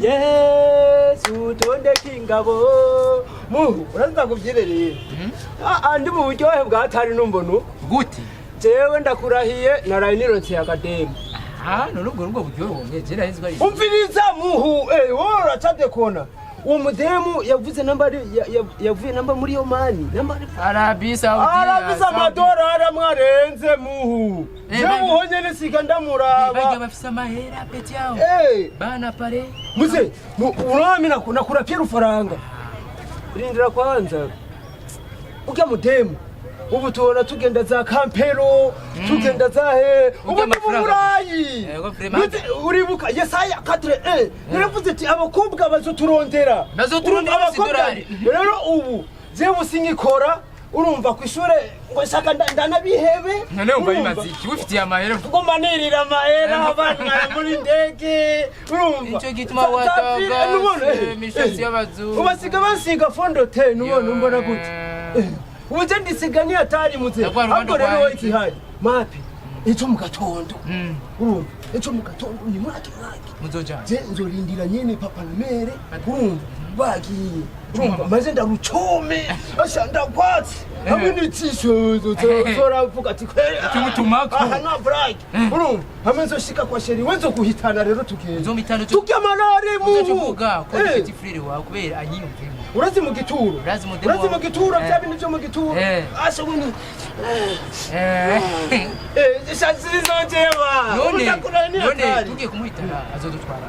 Yesu tondeka ingabo muhu uraza kubyirerera. Ah, ndi mu buryohe bwatari numbona uko. Gute? Jewe ndakurahiye, naraye nironse akademu. Ah, none ubwo buryohe wongeye je nari nzi ko ari Umviriza muhu, wowe uracade kona uwo mudemu yavuze namba yavuye namba muri yo mani namba ari Arabi Saudi. Aravuze amadorari amwe arenze muhu. Eh, jewe uho nyene sika bajya ndamuraba. Bafise amahera peti yawo. Bana pare. Muze urami nakura pia rufaranga, rindira kwanza urya mudemu. Ubu tubona tugenda za Kampero, tugenda za he, ubu Urya ni mu amafaranga. Burayi. Yego, vraiment. Uribuka Yesaya 4, yaravuze ati abakobwa bazoturondera. Bazoturondera. Urumva abakobwa idolari. Rero ubu jewe sinkikora, urumva, ku ishure ngo shaka ndanabihebe. None wumva Urumva? bimaze iki wifitiye amahera? Ngoma nirira amahera abana muri ndege, urumva. Nico gituma watagaze, Nubona, imishatsi y'abazungu. Ubasiga basiga fondote, nubona umbona gute? Ubu je ndisiga niyo atari muze. Ndagwa rubanda Ahubwo rero rwawe. wowe ikihari mapi ejo mu gatondo, urumva, ejo mu gatondo ni mwaki mwaki. Muzojana. Je nzorindira nyene papa na mère, urumva, bagiye, urumva, maze ndarucome asha ndakwatsi hamwe n'icisho zoravuga ati kweri Tumutumako. Aha nta break, urumva, hamwe nzoshika kwa chéri we nzoguhitana rero tugenda. Uzomitana. Turya amalari muhu. Uzocuvuga ko ndi petit frère wawe kubera anyiyumvemo. Urazi mu gituro. Urazi mudemu Urazi mu wawe. gituro, bya bintu byo mu gituro. Asha wini. Ishatsi zizojeba. None Utakura ni none hatari. tugiye kumuhitana azodutwara.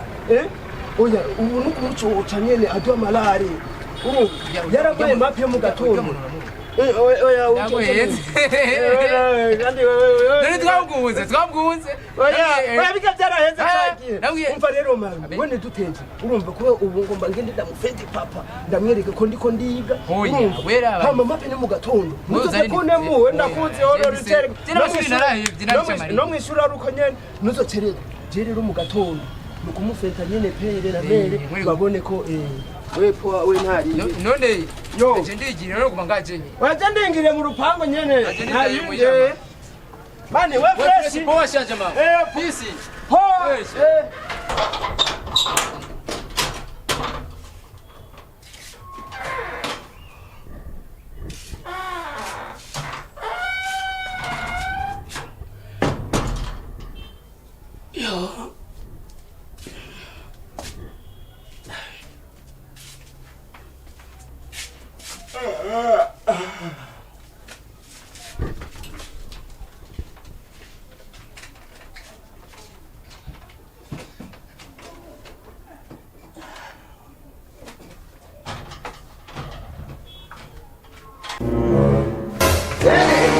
Oya, ubu ni kumucoca nyene aduha amalari, urumva, yarabaye mapi yo mu gatondo. Oya, oya. Ndaguhetse. Oya, kandi wewe None twabwunze twabwunze. Oya, oya, bika byaraheze. Cyagiye. Umva rero mami, Abe. we ntidutenze, urumva, kuba ubu ngomba ngende ndamufende papa, ndamwereke ko ndiko ndiga. Oya, Urumva? wera abandi. Hama mapi ni mu gatondo. Wowe Muzoze uzari kunemuwe Oya, ndakuzi oro rutere. je n'amashuri narahevye, narica amarira. No mwishuri ari uko nyene nuzocererwa. Je rero mu gatondo ni ukumufeta nyene père na mère babone ko we poa we ntari. None Yo. je ndigira no guma ngaje nyine. Waje ndingire mu rupango nyene. Aje Nta nditaye mu yindi. ishyamba. Mani we fresh. Poa shanje mama. Peace. Poa. Fresh.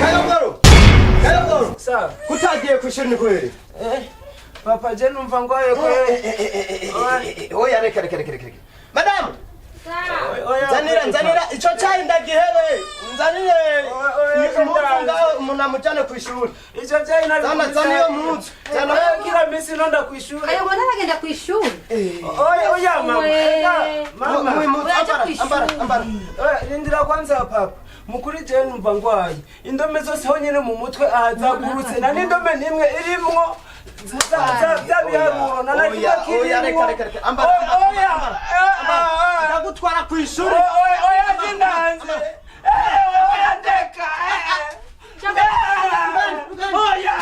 Kayogoro, Kayogoro. Sawa. Kutagiye kwishuri ni kweli? Papa, je numva ngwaye kweli. Oya, reka reka reka reka. Madamu, Oya, nzanira nzanira ico cyayi ndagihere. Nzanire. Oya, Impuzu ndazi. ngaho umuntu amujane kwishuri. Icyo cyayi nari Zana zana iyo mpuzu. Zana. Oya, kila misi nonda kwishuri. Ayo ngo ntaragenda ku ishuri. Oya, oya mama. We. Ega, mama. Mu impuzu Oya, aja ambara kwishuri. ambara ambara. Oya, rindira kwanza papa. Mukuri je numva ngwaye. Indome zose ho nyene mu mutwe ahazagurutse na n'indome nimwe irimwo za biharuro na na kimwe Oya, oya, kirimwo. reka reka reka. Ambara. Oya, Ambara. Ndagutwara kwishuri. Oya, oya, jindanze. Oya, ndeka. Oya.